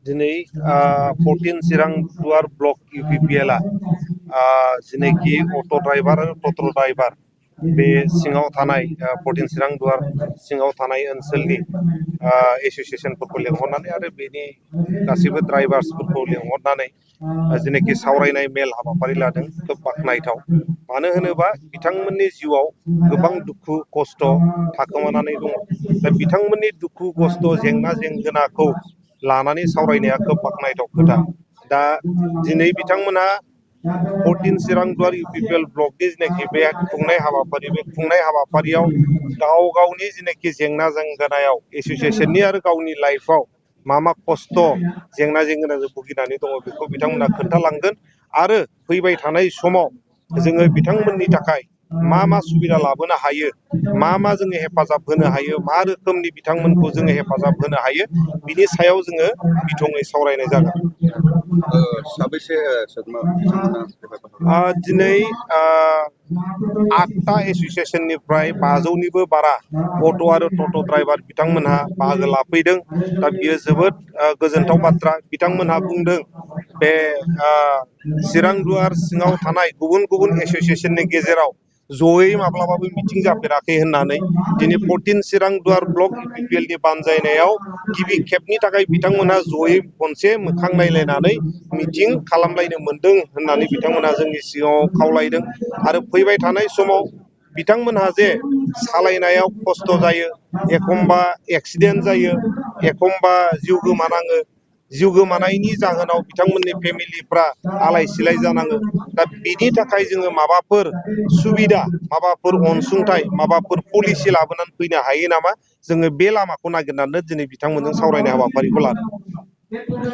दिनै 14 चिरां दुवार block UPPL जिनेखि अट' ड्राइभार आरो टट' ड्राइभार बे सिङाव थानाय 14 चिरां दुवार सिङाव थानाय ओनसोलनि एस'सियेसनफोरखौ लेंहरनानै आरो बेनि गासैबो ड्राइभार्सफोरखौ लेंहरनानै जिनेखि सावरायनाय मेल हाबाफारि लादों खोब बाख्नायथाव। मानो होनोबा बिथांमोननि जिउआव गोबां दुखु खस्थ' थाखोमानानै दङ। दा बिथांमोननि दुखु खस्थ' जेंना जेंगोनाखौ लानानै सावरायनाया खोब बाख्नायथाव खोथा। दा दिनै बिथांमोना 14 चिरां दुवार UPPL ब्लकनि जिनेखि बे खुंनाय हाबाफारि बे खुंनाय हाबाफारियाव गाव गावनि जिनेखि जेंना जेंगोनायाव एस'सियेसननि आरो गावनि लाइफआव मा खस्थ' जेंना जेंगोनाजों भुगिनानै दङ बेखौ बिथांमोना खोन्थालांगोन आरो फैबाय थानाय समाव जोङो बिथांमोननि थाखाय मा सुबिदा लाबोनो हायो, मा जोङो हेफाजाब होनो हायो, मा रोखोमनि बिथांमोनखौ जोङो हेफाजाब होनो हायो, बिनि सायाव जोङो बिथङै सावरायनाय जागोन। साबैसे दिनै 8टा एस'सियेसननिफ्राय 500निबो बारा अट' आरो टट' ड्राइभार बिथांमोनहा बाहागो लाफैदों। दा बियो जोबोद गोजोनथाव बाथ्रा। बिथांमोनहा बुंदों बे चिरां दुवार सिङाव थानाय गुबुन गुबुन एस'सियेसननि गेजेराव जयै माब्लाबाबो मिटिं जाफेराखै होननानै दिनै 14 चिरां दुवार ब्लक UPPL नि बानजायनायाव गिबि खेबनि थाखाय बिथांमोनहा जयै खनसे मोखां नायलायनानै मिटिं खालामलायनो मोनदों होननानै बिथांमोनहा जोंनि सिगाङाव खावलायदों। आरो फैबाय थानाय समाव बिथांमोनहा जे सालायनायाव खस्थ' जायो, एखमबा एक्सिडेन्ट जायो, एखमबा जिउ गोमानाङो, जिउ गोमानायनि जाहोनाव बिथांमोननि फेमिलिफ्रा आलाय सिलाय जानाङो। दा बिनि थाखाय जोङो माबाफोर सुबिदा, माबाफोर अनसुंथाइ, माबाफोर पलिसि लाबोनानै फैनो हायो नामा, जोङो बे लामाखौ नागिरनानै दिनै बिथांमोनजों सावरायनाय हाबाफारिखौ लादों।